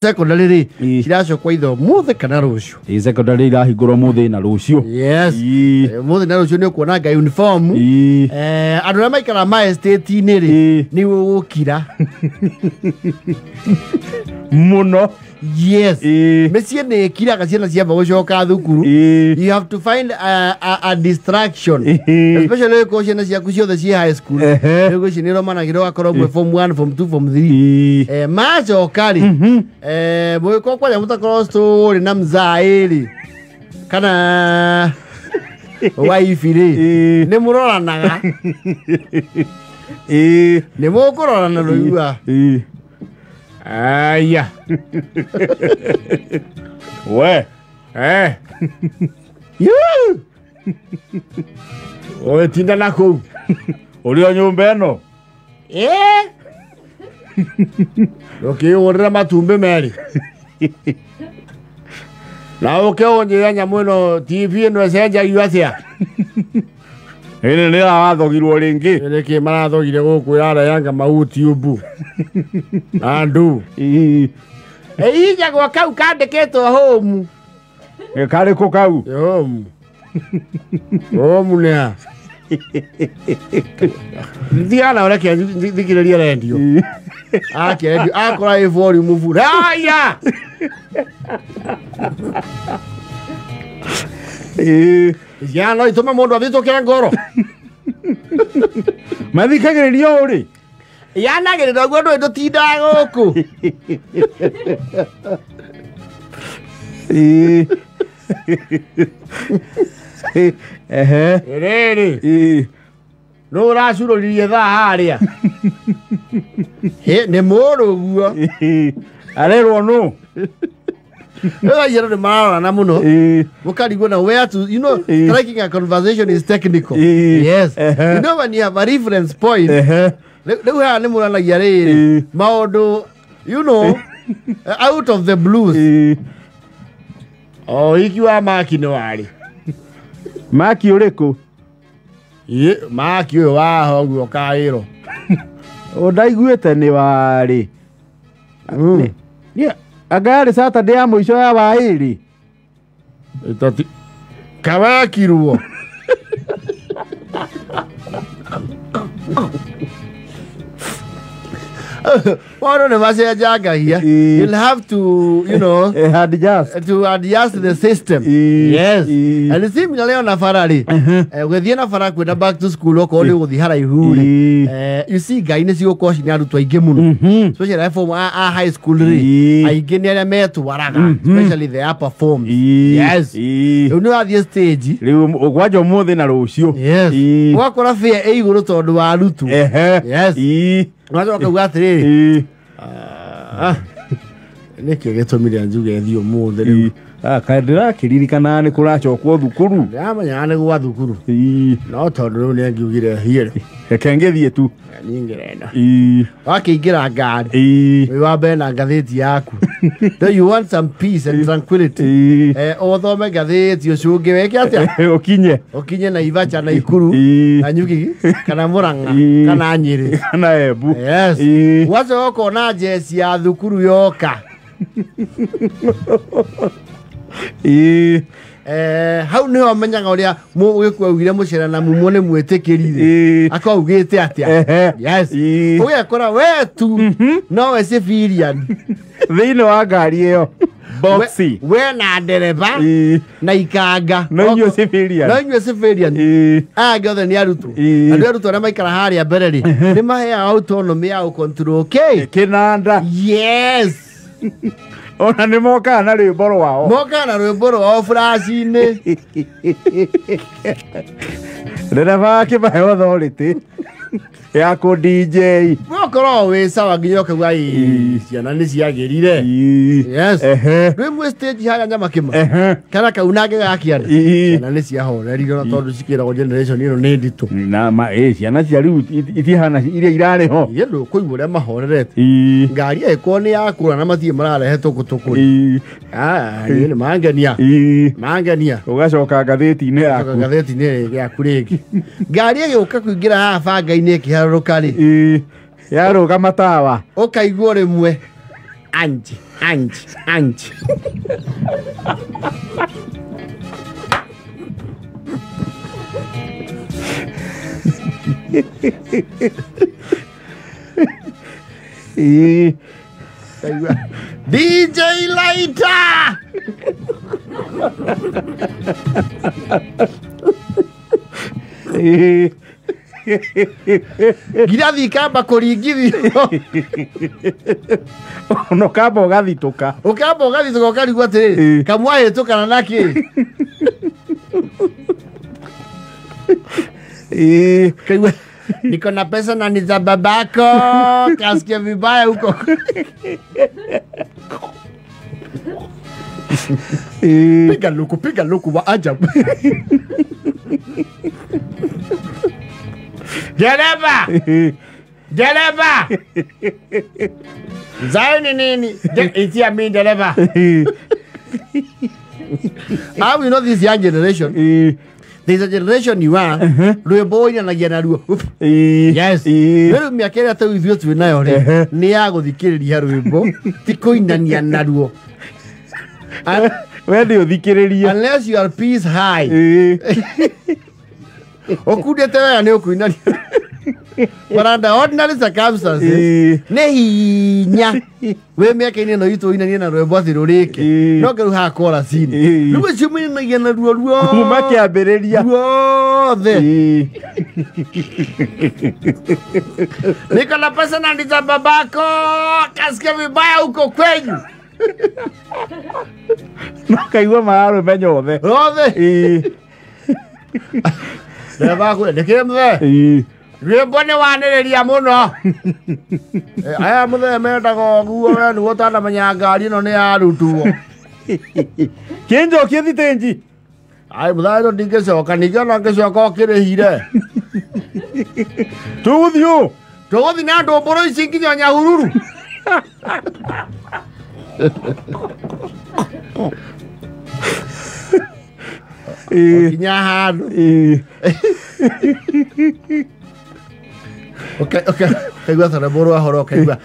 Secondary rĩ ciracokwo itho mũthĩ kana rũciũ. Ĩ secondary irahingũrwo mũthĩ na rũciũ. Yes. Mũthĩ na rũciũ nĩ ũkuona nga uniform. Andũ arĩa maikaraga ma estate-inĩ rĩ, nĩ gũgũkira mũno. Yes. Mĩciĩ nĩ ĩkiraga ciana ciamba gũcoka thukuru. You have to find a distraction, especially ũngĩkorwo ciana ciaku ciothe ciĩ high school. Rĩu ici nĩ ũromanagĩra ũgakorwo mwĩ form 1, form 2, form 3. Macoka rĩ, mũgĩkorwo kwanja mũtakorwo story na mzaĩ rĩ kana waifi rĩ, nĩ mũroranaga, nĩ mũkũrorana rũigua aya. We. Ũgĩtinda na kũu. Ũrĩ o nyũmba ĩno. Ndũkĩũgũrĩre matumbĩ merĩ na ũke ũnjĩre nyamũ ĩno TV ĩno ĩcenjagio atĩa. Ĩnĩ nĩ ĩrathogirwo rĩngĩ. Nĩkĩ marathogire gũkũ ĩrarehanga ma YouTube na ndu ĩhinyagwo kau kandĩkĩtwo home. Karĩkũ kau? Home. Home nĩ ha? Thiana ũreke thikĩrĩrie rendio. Akia rendio akora ĩ volume full. Haya. Ciana no itũme mũndũ athitũke ngoro. Mathikagĩrĩria ũũ rĩ? Yanagĩrĩra ũguo ndũĩ ndũtindaga gũkũ. Ehe. Rĩrĩ. Nũ ũracurũririe thaa harĩa? Hĩ, nĩ mũrũguo. Arerwo nũ? Rĩu aciari nĩ mararorana mũno. Mũkarigwo na where to, you know, striking a conversation is technical. Yes. You know when you have a reference point. Rĩu haha nĩ mũranagia rĩrĩ maũndũ, you know, out of the blues. O hiki wa maki nĩ warĩ. Maki ũrĩkũ? Maki ũyũ waho ũguo kaĩro. Ũndaiguĩte nĩ warĩ. Anga yarĩ Saturday ya mũico ya waĩrĩ. Kawekirwo. Maũndũ nĩ macenjangagia. You'll have to, you know, adjust. To adjust the system. Yes. And similarly ona bara rĩ, ũgĩthiĩ na bara kwĩna back to school okorwo nĩ ũgũthiĩ haraihu rĩ, you see ngai nĩ cigũkorwo ciĩna arutwo aingĩ mũno. Especially a form a high school rĩ, aingĩ nĩ arĩa metwaraga, especially the upper forms. Yes. Rĩu nĩ wathiĩ stage. Rĩu kwanja ũmũthĩ na rũciũ. Yes. Ũgakora fare ĩ igũrũ tondũ wa arutwo. Yes. Ũgacoka ũkauga atĩrĩrĩ, nĩkĩo gĩtũmire njuge thiĩ ũmũthĩ rĩu. Kaĩ ndĩrakĩririkana nĩ kũracokwo thukuru. Ndĩramenyaga nĩ gwa thukuru. No tondũ rĩu nĩ ngiugire hiĩ. Reke ngĩthiĩ tu. Niĩ ngĩrenda. Wakĩingĩra ngari. Wĩ wa mbere na ngathĩti yaku. Do you want some peace and tranquility? Ũthome ngathĩti ũcũnge wĩke atĩa? Ũkinye. Ũkinye Naivasha, Naikuru, Nanyuki, kana Murang'a, kana Nyĩrĩ. Kana Embu. Yes. Ũgacoka ũkona jeci ya thukuru yoka. Hau nĩho menyaga ũrĩa Mũgĩkũyũ augire mũcere na mumo nĩ mwĩtĩkĩri. Akorwo augĩte atĩa? Yes. Ũgekora we tu nowe civilian thĩinĩ wa ngari ĩyo. Boxy. We na ndereba na ikanga. No inyuĩ civilian. No inyuĩ civilian. Aya angĩ othe nĩ arutwo. Andũ arutwo arĩa maikara harĩa mbere rĩ, nĩ maheaga autonomy ya gũcontrol kĩ? Kĩnanda. Yes. Ona nĩ mokaga na rwĩmbo rwao. Mokaga na rwĩmbo rwao flash-inĩ. Ndereba akĩmahe authority ya kũ DJ. Ũkorwo wĩ sawa nginya ũkauga ĩ, ciana nĩ ciagĩrire. Yes. Rwĩ mwĩ stage harĩa Nyamakĩma. Kana kaunange ga kĩanda. Ciana nĩ ciahorerire ona tondũ cikĩragwo generation ĩno nĩ nditũ. Na ma, ciana cia rĩu itihana iria irarĩ ho. Iria ndũkũigua ũrĩa mahorerete. Ngari ĩkorwo nĩ yakũra na matirĩ mararehe tũkũtũkũ. Niĩ nĩ mangenia. Mangenia. Ũgacoka ngathĩti-inĩ yaku. Ũgacoka ngathĩti-inĩ yaku rĩngĩ. Ngari ĩgĩũka kũingĩra haha banga-inĩ ĩkĩharũrũka rĩ. Yarũgama tawa. Ũkaigua rĩmwe. Anji anji anji. DJ Lighter. Ngirathi ikamba kũringithio. Ona ũkamba ũgathitũka. Ũkamba ũgathitũka ũkarigwo atĩrĩrĩ, kamwahĩtũkana na kĩ? Kaigua niko na pesa na ni za babako, kasikia vibaya huko. Piga luku wa ajabu. Dereva! Dereva! Zaini nini? Itia mi dereva. How you know this young generation? There's a generation you are. Rwĩmbo ũinanagia naruo. Yes. Rĩu mĩaka ĩrĩa ta ithuĩ twĩ nayo rĩ, nĩ ya gũthikĩrĩria rwĩmbo, ti kũinania naruo. We nĩ ũthikĩrĩrie. Unless you are peace high. Ũkundĩte wega nĩ ũkũinania. But under ordinary circumstances, nĩ hinya wĩ mĩaka-inĩ ĩno itũ ũinanie na rwĩmbo atĩ rũrĩke. No rĩu haha chorus-inĩ. Rĩu ũcio mũinanagia naruo ruothe. Kuma kĩambĩrĩria. Ruothe. Niko na pesa na ni za babako, kasikia vibaya huko kwenyu. No kaigua mararũmenya othe. Othe. Dereva akũre, nĩkĩ mũthee? Rwĩmbo nĩ wanĩrĩria mũno. Aya mũthee mendaga ũguo we nĩguo ũtanamenya ngari ĩno nĩ yarutwo. Kĩnjokie thitĩnji. Ai mũthee ĩno ndingĩcoka, ningĩ ona ngĩcoka ũkĩrĩhire. Tũgũthiĩ ũ? Tũgũthiĩ na ndũmbũrũ ici nginya Nyahururu. Nginya handũ. Ũkaigua ta rwĩmbo rwa horo ũkaigua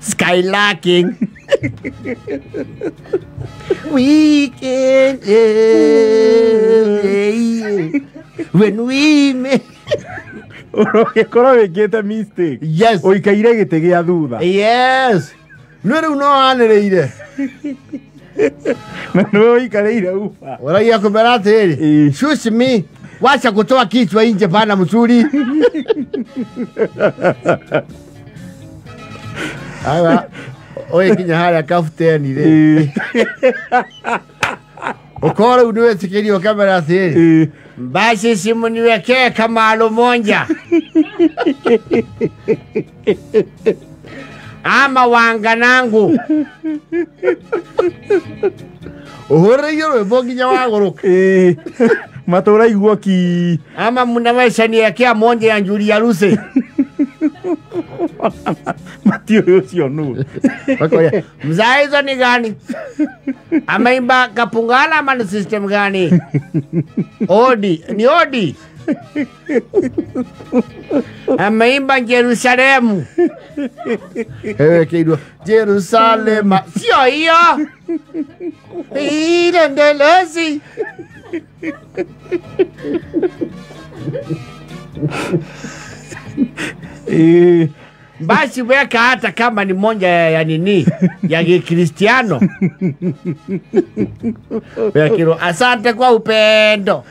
skylarking. We can when we make. Ũrogĩkorwo wĩkĩte mistake. Yes. Ũikaire gĩtĩ gĩa thutha. Yes. Nĩ rĩu no wanĩrĩire. Na nĩwe ũikarĩire uba. Ũragia kũmera atĩrĩrĩ, shush me. Wacha kutoa kichwa nje pana mzuri. Aya, oye kinya harĩa kabuteni rĩ. Ũkorwo rĩu nĩwetĩkĩrio kamera atĩrĩrĩ, basi simu niwekee kama monja. Ama wanganangu. Ũhũrĩirio rwĩmbo nginya wagũrũka. Matũraiguo ki. Ama mnaweza niwekea monja ya Njuri ya Ruse. Matiũĩ ũcio nũ. Wakoria, mzaa hizo ni gani? Ameimba kapungala ama ni system gani? Odi, ni odi. Ameimba Jerusalemu. Ewe keidwa Jerusalema. Sio hiyo. Ile ndelezi. Basi weka hata kama ni monja ya nini ya Kikristiano. Wekiro, asante kwa upendo.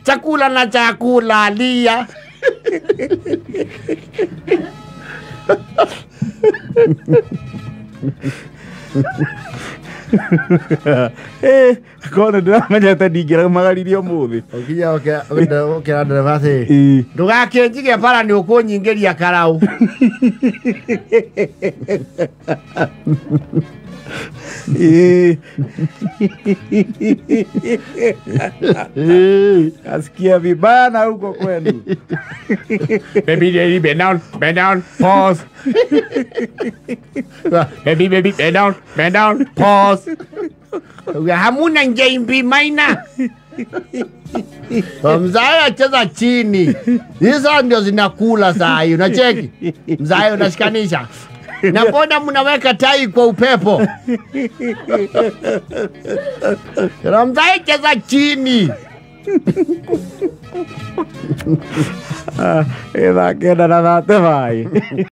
Chakula na chakula lia. Kona ndĩramenya ndingĩramagaririe ũmũthĩ. Ũkinya ũkĩra ndereba atĩrĩ, ndũgakĩnjige bara nĩ ũkũnyingĩria karaũ. Asikia vibaya na huko kwenu. Baby, baby, bend down, bend down, pause. Baby, baby, bend down, bend down, pause. Hamuna njimbi maina. Mzae acheza chini. Hizo ndio zinakula saa hii, unacheki? Mzae unashikanisha. Na mbona mnaweka tai kwa upepo? Ramzai cheza chini. Thaa 9 na 35.